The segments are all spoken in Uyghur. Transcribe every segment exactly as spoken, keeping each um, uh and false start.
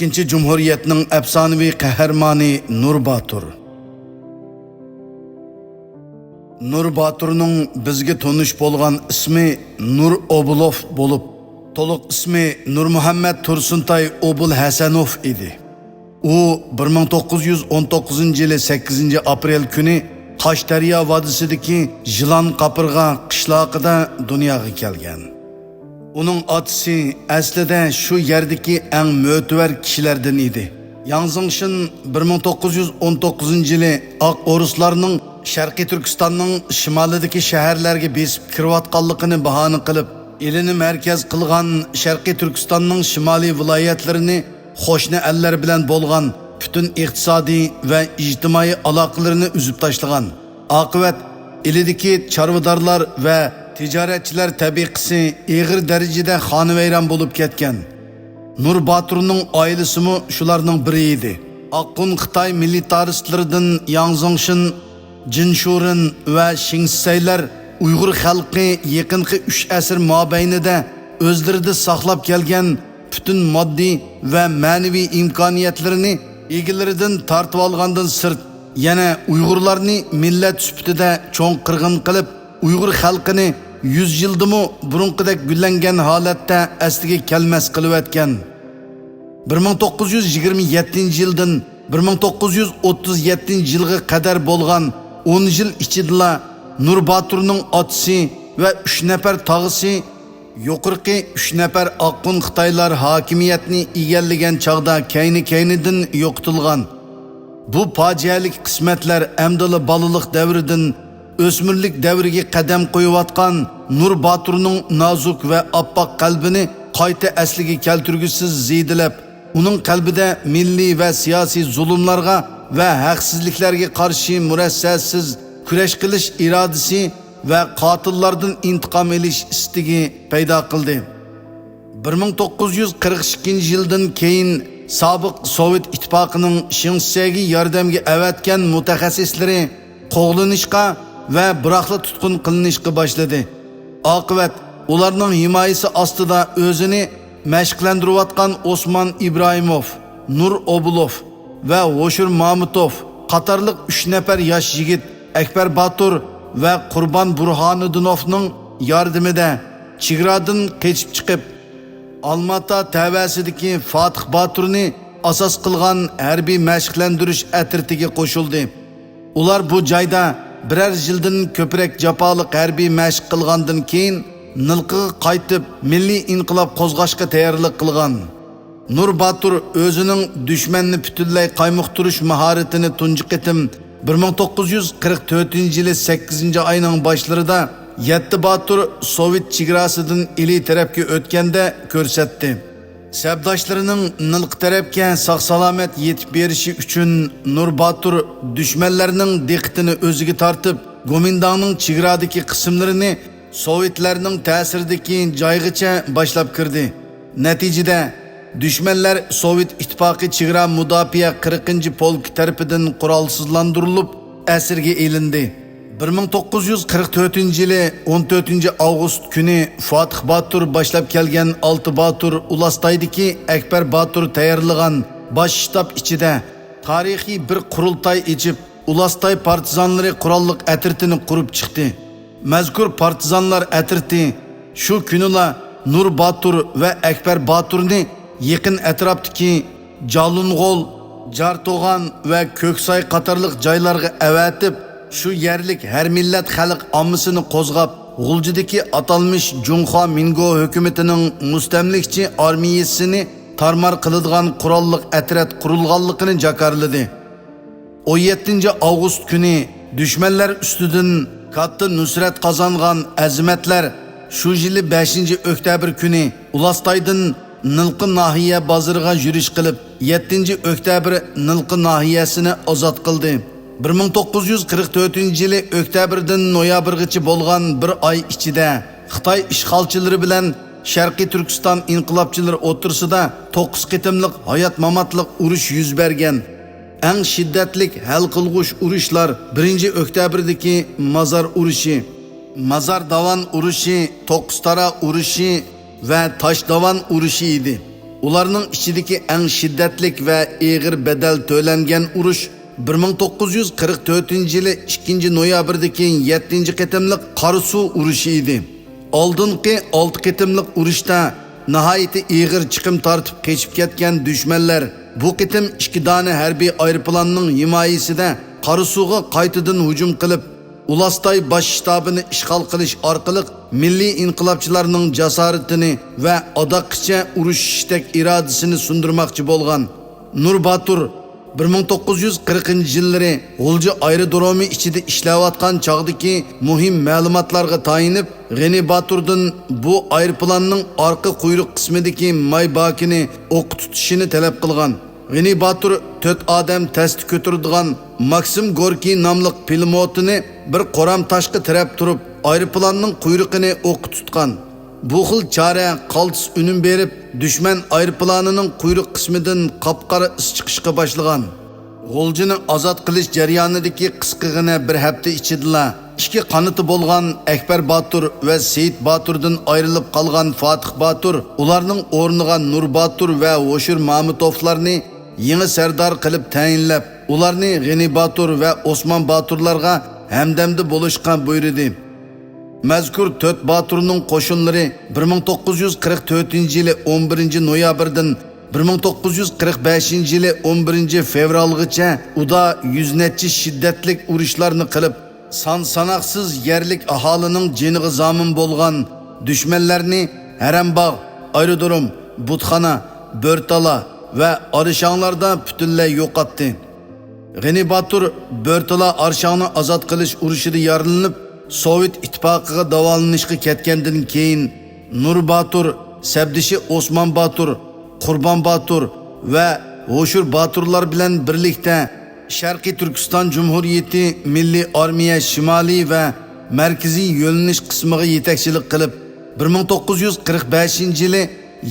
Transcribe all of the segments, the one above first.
ئىككىنچى جۇمھۇرىيەتنىڭ ئەپسانىۋى قەھرىمانى نۇر باتۇر. نۇر باتۇرنىڭ بىزگە تونۇش بولغان ئىسمى نۇر ئوبۇلوف بولۇپ، تولۇق ئىسمى نۇرمۇھەممەت تۇرسۇنتاي ئوبۇل ھەسەنوف ئىدى. ئۇ بىر مىڭ توققۇز يۈز ئون توققۇزىنچى يىلى سەككىزىنچى ئاپرېل كۈنى قاشدەريا ۋادىسىدىكى يىلان قاپىرغا قىشلاقىدا دۇنياغا كەلگەن. ئۇنىڭ ئاتىسى ئەسلىدە شۇ يەردىكى ئەڭ مۆتىۋەر كىشىلەردىن ئىدى. ياڭ زېڭشىن بىر مىڭ توققۇز يۈز ئون توققۇزىنچى يىلى ئاق ئورۇسلارنىڭ شەرقىي تۈركىستاننىڭ شىمالىدىكى شەھەرلەرگە بېسىپ كىرىۋاتقانلىقىنى باھانە قىلىپ، ئېلىنى مەركەز قىلغان شەرقىي تۈركىستاننىڭ شىمالىي ۋىلايەتلىرىنى قوشنا ئەللەر بىلەن بولغان پۈتۈن ئىقتىسادىي ۋە ئىجتىمائىي ئالاقىلىرىنى ئۈزۈپ تاشلىغان. ئاقىۋەت، ئىلىدىكى چارۋىدارلار ۋە تىجارەتچىلەر تەبىقىسى ئېغىر دەرىجىدە خانىۋەيران بولۇپ كەتكەن. نۇر باتۇرنىڭ ئائىلىسىمۇ شۇلارنىڭ بىرى ئىدى. ئاققۇن خىتاي مىلىتارىستلىرىدىن ياڭ زېڭشىن، جىن شۇرېن ۋە شېڭ سىسەيلەر ئۇيغۇر خەلقى يېقىنقى ئۈچ ئەسىر مابەينىدە ئۆزلىرىدە ساقلاپ كەلگەن پۈتۈن ماددىي ۋە مەنىۋى ئىمكانىيەتلىرىنى ئىگىلىرىدىن تارتىۋالغاندىن سىرت، يەنە ئۇيغۇرلارنى مىللەت سۈپىتىدە چوڭ قىرغىن قىلىپ، ئۇيغۇر خەلقىنى يۈز يىلدىمۇ بۇرۇنقىدەك گۈللەنگەن ھالەتتە ئەسلىگە كەلمەس قىلىۋەتكەن. بىر مىڭ توققۇز يۈز يىگىرمە يەتتىنچى يىلدىن بىر مىڭ توققۇز يۈز ئوتتۇز يەتتىنچى يىلغا قەدەر بولغان ئون يىل ئىچىدىلا نۇر باتۇرنىڭ ئاتىسى ۋە ئۈچ نەپەر تاغىسى يۇقىرىقى ئۈچ نەپەر ئاققۇن خىتايلار ھاكىمىيەتنى ئىگىلىگەن چاغدا كەينى-كەينىدىن يوقىتىلغان. بۇ پاجىئەلىك قىسمەتلەر ئەمدىلا بالىلىق دەۋرىدىن ئۆسمۈرلۈك دەۋرىگە قەدەم قويۇۋاتقان نۇر باتۇرنىڭ نازۇك ۋە ئاپئاق قەلبىنى قايتا ئەسلىگە كەلتۈرگۈسىز زېدىلەپ، ئۇنىڭ قەلبىدە مىللىي ۋە سىياسىي زۇلۇملارغا ۋە ھەقسىزلىكلەرگە قارشى مۇرەسسەسىز كۈرەش قىلىش ئىرادىسى ۋە قاتىللاردىن ئىنتىقام ئېلىش ئىستىكى پەيدا قىلدى. بىر مىڭ توققۇز يۈز قىرىق ئىككىنچى يىلدىن كېيىن سابىق سوۋېت ئىتتىپاقىنىڭ شېڭ سىسەيگە ياردەمگە ئەۋەتكەن مۇتەخەسسىسلىرى قوغلىنىشقا ۋە بىراقلا تۇتقۇن قىلىنىشقا باشلىدى. ئاقىۋەت، ئۇلارنىڭ ھىمايىسى ئاستىدا ئۆزىنى مەشىقلەندۈرۈۋاتقان ئوسمان ئىبراھىموف، نۇر ئوبۇلوف ۋە ھوشۇر مامۇتوف قاتارلىق ئۈچ نەپەر ياش يىگىت ئەكبەر باتۇر ۋە قۇربان بۇرھانىدىنوفنىڭ ياردىمىدە چېگرادىن قېچىپ چىقىپ، ئالماتا تەۋەسىدىكى فاتىھ باتۇرنى ئاساس قىلغان ھەربىي مەشىقلەندۈرۈش ئەترىتىگە قوشۇلدى. ئۇلار بۇ جايدا بىرەر يىلدىن كۆپرەك جاپالىق ھەربىي مەشىق قىلغاندىن كېيىن، نىلقىغا قايتىپ، مىللىي ئىنقىلاب قوزغاشقا تەييارلىق قىلغان. نۇر باتۇر ئۆزىنىڭ دۈشمەننى پۈتۈنلەي قايمۇقتۇرۇش ماھارىتىنى تۇنجى قېتىم بىر مىڭ توققۇز يۈز قىرىق تۆتىنچى يىلى سەككىزىنچى ئاينىڭ باشلىرىدا يەتتە باتۇر سوۋېت چېگراسىدىن ئىلى تەرەپكە ئۆتكەندە كۆرسەتتى. سەپداشلىرىنىڭ نىلقا تەرەپكە ساق-سالامەت يېتىپ بېرىشى ئۈچۈن نۇر باتۇر دۈشمەنلەرنىڭ دىققىتىنى ئۆزىگە تارتىپ، گومىنداڭنىڭ چېگرادىكى قىسىملىرىنى سوۋېتلەرنىڭ تەسىرىدىكى جايغىچە باشلاپ كىردى. نەتىجىدە، دۈشمەنلەر سوۋېت ئىتتىپاقى چېگرا مۇداپىئە قىرىقىنچى پولكى تەرىپىدىن قورالسىزلاندۇرۇلۇپ، ئەسىرگە ئېلىندى. بىر مىڭ توققۇز يۈز قىرىق تۆتىنچى يىلى ئون تۆتىنچى ئاۋغۇست كۈنى فاتىھ باتۇر باشلاپ كەلگەن ئالتە باتۇر ئۇلاستايدىكى ئەكبەر باتۇر تەييارلىغان باش شتاب ئىچىدە تارىخىي بىر قۇرۇلتاي ئېچىپ، ئۇلاستاي پارتىزانلىرى قوراللىق ئەترىتىنى قۇرۇپ چىقتى. مەزكۇر پارتىزانلار ئەترىتى شۇ كۈنىلا نۇر باتۇر ۋە ئەكبەر باتۇرنى يېقىن ئەتراپتىكى جالۇنغول، جارتوغان ۋە كۆكساي قاتارلىق جايلارغا ئەۋەتىپ، شۇ يەرلىك ھەر مىللەت خەلق ئاممىسىنى قوزغاپ، غۇلجىدىكى ئاتالمىش جۇڭخۇا مىنگو ھۆكۈمىتىنىڭ مۇستەملىكىچى ئارمىيىسىنى تارمار قىلىدىغان قوراللىق ئەترەت قۇرۇلغانلىقىنى جاكارلىدى. ئون يەتتىنچى ئاۋغۇست كۈنى دۈشمەنلەر ئۈستىدىن كاتتا نۇسرەت قازانغان ئەزىمەتلەر شۇ يىلى بەشىنچى ئۆكتەبىر كۈنى ئۇلاستايدىن نىلقا ناھىيە بازىرىغا يۈرۈش قىلىپ، يەتتىنچى ئۆكتەبىر نىلقا ناھىيەسىنى ئازاد قىلدى. بىر مىڭ توققۇز يۈز قىرىق تۆتىنچى يىلى ئۆكتەبىردىن نويابىرغىچە بولغان بىر ئاي ئىچىدە خىتاي ئىشغالچىلىرى بىلەن شەرقىي تۈركىستان ئىنقىلابچىلىرى ئوتتۇرىسىدا توققۇز قېتىملىق ھايات-ماماتلىق ئۇرۇش يۈز بەرگەن. ئەڭ شىددەتلىك ھەل قىلغۇچ ئۇرۇشلار بىرىنچى ئۆكتەبىردىكى مازار ئۇرۇشى، مازار داۋان ئۇرۇشى، توققۇزتارا ئۇرۇشى ۋە تاشداۋان ئۇرۇشى ئىدى. ئۇلارنىڭ ئىچىدىكى ئەڭ شىددەتلىك ۋە ئېغىر بەدەل تۆلەنگەن ئۇرۇش بىر مىڭ توققۇز يۈز قىرىق تۆتىنچى يىلى ئىككىنچى نويابىردىكى يەتتىنچى قېتىملىق قاراسۇ ئۇرۇشى ئىدى. ئالدىنقى ئالتە قېتىملىق ئۇرۇشتا ناھايىتى ئېغىر چىقىم تارتىپ قېچىپ كەتكەن دۈشمەنلەر بۇ قېتىم ئىككى دانە ھەربىي ئايروپىلاننىڭ ھىمايىسىدە قاراسۇغا قايتىدىن ھۇجۇم قىلىپ، ئۇلاستاي باش شتابىنى ئىشغال قىلىش ئارقىلىق مىللىي ئىنقىلابچىلارنىڭ جاسارىتىنى ۋە ئاداققىچە ئۇرۇشۇشتەك ئىرادىسىنى سۇندۇرماقچى بولغان. نۇر باتۇر بىر مىڭ توققۇز يۈز قىرىقىنچى يىللىرى غۇلجا ئايرودرومى ئىچىدە ئىشلەۋاتقان چاغدىكى مۇھىم مەلۇماتلارغا تايىنىپ، غېنى باتۇردىن بۇ ئايروپىلاننىڭ ئارقا قۇيرۇق قىسمىدىكى ماي باكىنى ئوققا تۇتۇشىنى تەلەپ قىلغان. غېنى باتۇر تۆت ئادەم تەستە كۆتۈرىدىغان ماكسىم گوركىي ناملىق پىلىموتىنى بىر قورام تاشقا تىرەپ تۇرۇپ، ئايروپىلاننىڭ قۇيرۇقىنى ئوققا تۇتقان. بۇ خىل چارە قالتىس ئۈنۈم بېرىپ، دۈشمەن ئايروپىلانىنىڭ قۇيرۇق قىسمىدىن قاپقارا ئىس چىقىشقا باشلىغان. غۇلجىنى ئازاد قىلىش جەريانىدىكى قىسقىغىنە بىر ھەپتە ئىچىدىلا ئىككى قانىتى بولغان ئەكبەر باتۇر ۋە سېيىت باتۇردىن ئايرىلىپ قالغان فاتىھ باتۇر ئۇلارنىڭ ئورنىغا نۇر باتۇر ۋە ھوشۇر مامۇتوفلارنى يېڭى سەردار قىلىپ تەيىنلەپ، ئۇلارنى غېنى باتۇر ۋە ئوسمان باتۇرلارغا ھەمدەمدە بولۇشقا بۇيرۇدى. مەزكۇر تۆت باتۇرنىڭ قوشۇنلىرى بىر مىڭ توققۇز يۈز قىرىق تۆتىنچى يىلى ئون بىرىنچى نويابىردىن بىر مىڭ توققۇز يۈز قىرىق بەشىنچى يىلى ئون بىرىنچى فېۋرالغىچە ئۇدا يۈز نەچچە شىددەتلىك ئۇرۇشلارنى قىلىپ، سان ساناقسىز يەرلىك ئاھالىنىڭ جېنىغا زامىن بولغان دۈشمەنلەرنى ھەرەمباغ، ئايرودروم، بۇتخانا، بۆرتالا ۋە ئارىشاڭلاردا پۈتۈنلەي يوقاتتى. غېنى باتۇر بۆرتالا ئارشاڭنى ئازاد قىلىش ئۇرۇشىدا يارىلىنىپ، سوۋېت ئىتتىپاقىغا داۋالىنىشقا كەتكەندىن كېيىن، نۇر باتۇر، سەپدىشى ئوسمان باتۇر، قۇربان باتۇر ۋە ھوشۇر باتۇرلار بىلەن بىرلىكتە شەرقىي تۈركىستان جۇمھۇرىيىتى مىللىي ئارمىيە شىمالىي ۋە مەركىزىي يۆنىلىش قىسمىغا يېتەكچىلىك قىلىپ، بىر مىڭ توققۇز يۈز قىرىق بەشىنچى يىلى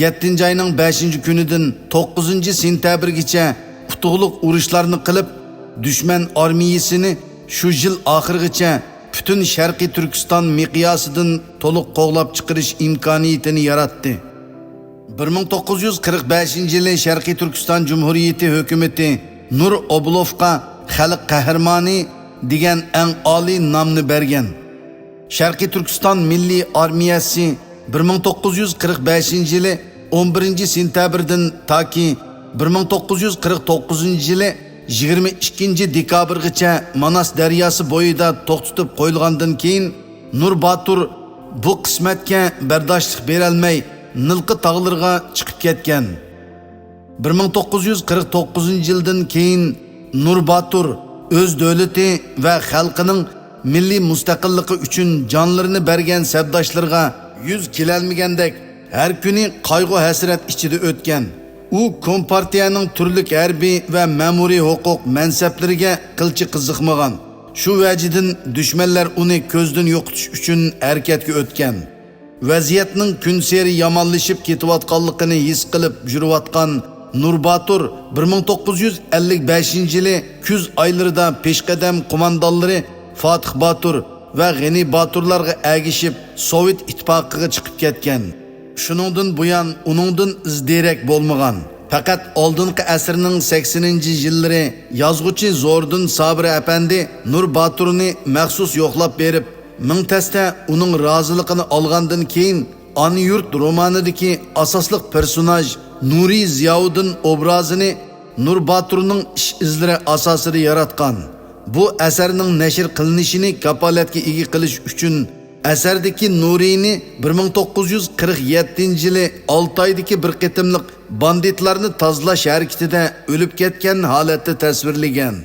يەتتىنچى ئاينىڭ بەشىنچى كۈنىدىن توققۇزىنچى سېنتەبىرگىچە ئۇتۇقلۇق ئۇرۇشلارنى قىلىپ، دۈشمەن ئارمىيىسىنى شۇ يىل ئاخىرىغىچە پۈتۈن شەرقىي تۈركىستان مىقياسىدىن تولۇق قوغلاپ چىقىرىش ئىمكانىيىتىنى ياراتتى. بىر مىڭ توققۇز يۈز قىرىق بەشىنچى يىلى شەرقىي تۈركىستان جۇمھۇرىيىتى ھۆكۈمىتى نۇر ئوبلوفقا خەلق قەھرىمانى دېگەن ئەڭ ئالىي نامنى بەرگەن. شەرقىي تۈركىستان مىللىي ئارمىيەسى بىر مىڭ توققۇز يۈز قىرىق بەشىنچى يىلى ئون بىرىنچى سېنتەبىردىن تاكى بىر مىڭ توققۇز يۈز قىرىق توققۇزىنچى يىلى يىگىرمە ئىككىنچى دېكابىرغىچە ماناس دەرياسى بويىدا توختىتىپ قويۇلغاندىن كېيىن، نۇر باتۇر بۇ قىسمەتكە بەرداشلىق بېرەلمەي، نىلقا تاغلىرىغا چىقىپ كەتكەن. بىر مىڭ توققۇز يۈز قىرىق توققۇزىنچى يىلدىن كېيىن نۇر باتۇر ئۆز دۆلىتى ۋە خەلقىنىڭ مىللىي مۇستەقىللىقى ئۈچۈن جانلىرىنى بەرگەن سەپداشلىرىغا يۈز كېلەلمىگەندەك، ھەر كۈنى قايغۇ-ھەسرەت ئىچىدە ئۆتكەن. ئۇ كومپارتىيەنىڭ تۈرلۈك ھەربىي ۋە مەمۇرىي ھوقۇق مەنسەپلىرىگە قىلچە قىزىقمىغان. شۇ ۋەجىدىن دۈشمەنلەر ئۇنى كۆزدىن يوقىتىش ئۈچۈن ھەرىكەتكە ئۆتكەن. ۋەزىيەتنىڭ كۈنسېرى يامانلىشىپ كېتىۋاتقانلىقىنى ھېس قىلىپ يۈرۈۋاتقان نۇر باتۇر بىر مىڭ توققۇز يۈز ئەللىك بەشىنچى يىلى كۈز ئايلىرىدا پېشقەدەم قوماندانلىرى فاتىھ باتۇر ۋە غېنى باتۇرلارغا ئەگىشىپ، سوۋېت ئىتتىپاقىغا چىقىپ كەتكەن. شۇنىڭدىن بۇيان ئۇنىڭدىن ئىز-دېرەك بولمىغان. پەقەت ئالدىنقى ئەسىرنىڭ سەكسىنىنچى يىللىرى يازغۇچى زوردۇن سابىر ئەپەندى نۇر باتۇرنى مەخسۇس يوقلاپ بېرىپ، مىڭ تەستە ئۇنىڭ رازىلىقىنى ئالغاندىن كېيىن، ئانا يۇرت رومانىدىكى ئاساسلىق پېرسوناژ نۇرى زىياۋۇدۇن ئوبرازىنى نۇر باتۇرنىڭ ئىش ئىزلىرى ئاساسىدا ياراتقان. بۇ ئەسەرنىڭ نەشر قىلىنىشىنى كاپالەتكە ئىگە قىلىش ئۈچۈن، ئەسەردىكى نۇرىنى بىر مىڭ توققۇز يۈز قىرىق يەتتىنچى يىلى ئالتايدىكى بىر قېتىملىق باندىتلارنى تازىلاش ھەرىكىتىدە ئۆلۈپ كەتكەن ھالەتتە تەسۋىرلىگەن.